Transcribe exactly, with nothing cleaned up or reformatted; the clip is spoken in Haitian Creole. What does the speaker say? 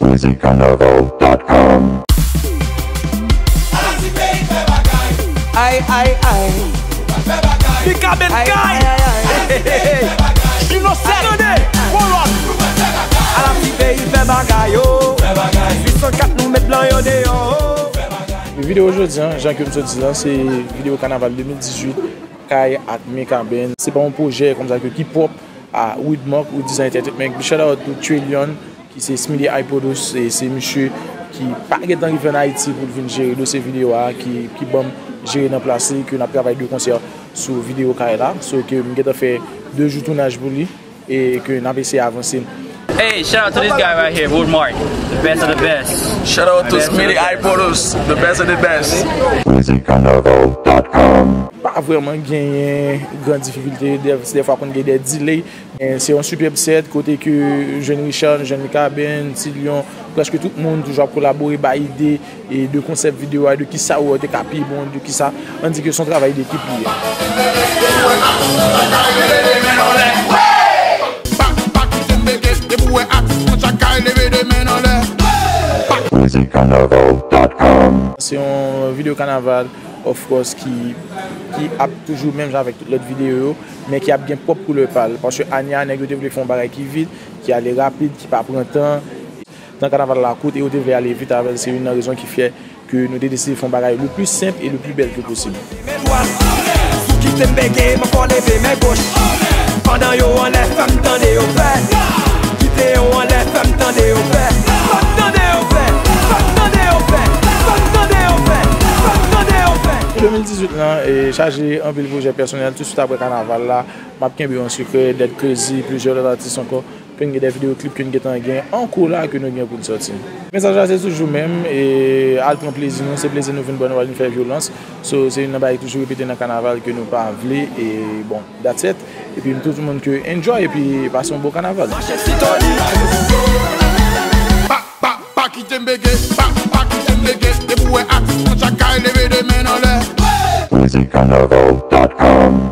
Crazy Carnaval dot com. Ay, ay, ay. Mikaben Kay. Jino Sèl. Tande. Kolòn. Ala ti peyi fè bagay yo. Uit san kat nou met blan yo deyò. Videyo jodi a, jan ke m sot di la, se videyo kanaval de mil dizuit, Kay ak Mikaben. Se pa yon pwojè konsa ke ki pwòp a Widmark, Widmark Design Entertainment. Big shout out to Trillion, ki se Smitty Hypodous, e se misye ki pa gentan rive ann Ayiti pou l vin jere dosye videyo a, ki, ki ban m jere nan plas li, ke n ap travay de konsè sou videyo Kay la. So ke m gentan fè de jou tounaj pou li, e ke n ap eseye avanse. Hey, shout out to this guy right here, Woodmark, the best of the best. Shout out to Smitty Hypodous, the best of the best. Crazy Carnaval dot com. Pa vrèman genyen gran difikilte, dè- dèfwa konn gen de delay. Men se yon superb set kote ke jwenn Richard, jwenn Mikaben, Ti Lyon, prèske tout moun toujou ap kolabore, bay ide e de konsèp videyo a, de kisa ou wè te ka pi bon, de kisa, ann di ke se yon travay dekip li ye. Crazy Carnaval dot com. Se yon videyo kanaval, of course, ki, ki ap toujou menm jan avèk tout lòt videyo yo, men ki ap gen pwòp koulè pa l. Paske ane a, nèg yo te vle fè yon bagay ki vit, ki ale rapid, ki pa pran tan. Tan kanaval la kout e yo te vle ale vit avè l, se youn nan rezon ki fè ke nou te deside fè yon bagay le pli senp e le pli bèl ke posib. Men dwat, si w kite m bege, m ankò leve men goch. Pandan yo anlè, fè m tande yo fè. Kite yo anlè, fè m tande yo fè. Fè m tande yo fè. Fè m tande yo fè. Fè m tande yo fè. Fè m tande yo fè. De mil dizuit lan, e, chaje anpil pwojè pèsonèl. Touswit apre kanaval la, m ap kenbe yon sekrè, Dead Crazy, plizyè lòt atis ankò. Ke n gen de videyo klip ke n gentan gen an kou la ke nou gen pou n sòti. Mesaj la se toujou menm, e al pran plezi nou, se plezi nou vin ban nou, al vin fè vyolans. So, se youn nan bagay ki toujou repete nan kanaval ke nou pa vle, e bon, that's it. Epi m tou di moun ke enjoy, epi pase yon bon kanaval. Pa, pa, pa kite m bege, pa, pa kite m bege. Depi w wè atis pran chak kay, leve de men anlè. Crazy Carnaval dot com.